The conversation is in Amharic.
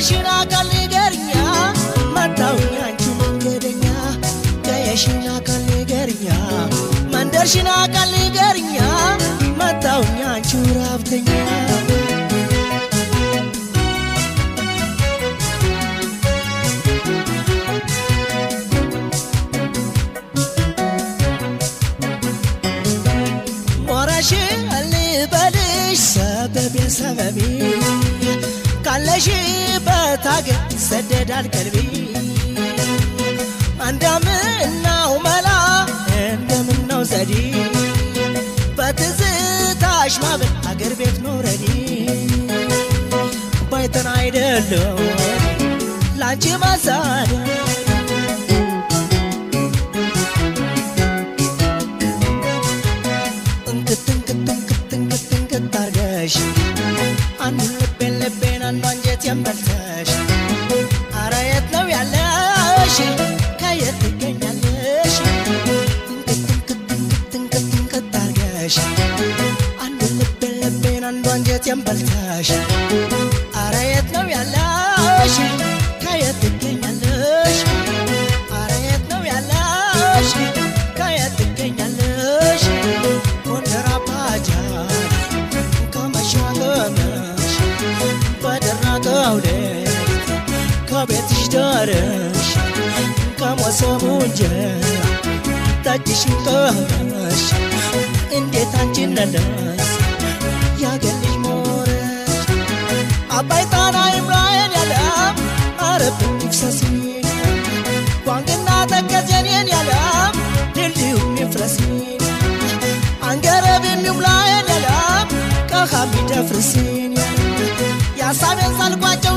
መንደርሽን አካል ንገሪኛ መጣሁኝ አንቺው መንገደኛ ቀየሽን አካል ንገሪኛ መንደርሽን አካል ንገሪኛ መጣሁኝ አንቺው ረሀብተኛ ሞረሽ ልበልሽ ሰበቤን ሰበቤ ካለሽበት አገር ይሰደዳል ቀልቤ እንደምነው መላ እንደምነው ዘዴ በትዝታሽ ማዕበል አገር ቤት መውረዴ ባይተን አይደለም ላንቺ መሳደድ እንክት እንክት እንክት እንክት እንክት አርገሽ አንዱን ልቤን ልቤን አንዱ አንጀቴን በልተሽ ኧረ የት ነው ያለሽ ከየት ትገኛለሽ እንክት እንክት እንክት እንክት እንክት አርገሽ አንዱን ልቤን ልቤን አንዱ አንጀቴን በልተሽ ኧረ የት ነው ያለሽ ከየት ትገኛለሽ ኧረ የት ነው ያለሽ ከየት ትገኛለሽ ጎንደር አባጃን ከመሻገመሽ በደረቀው ሌሊት ከቤትሽ ደርሽ ከሞሰቡ እንጀራ ጠጅሽን ቀመሽ እንዴት አንቺን ነለስ ያገር ልጅ ሞረሽ አባይ ጣና ይሙላየን ያለም አረብን ይፍሰስን ጓንግና ተከዜን ያለም ድልድዩም ይፍረስን አንገረብ የሚሙላየን ያለም ቀኻም ይደፍርስን ያሳቤን ሳልቋጨው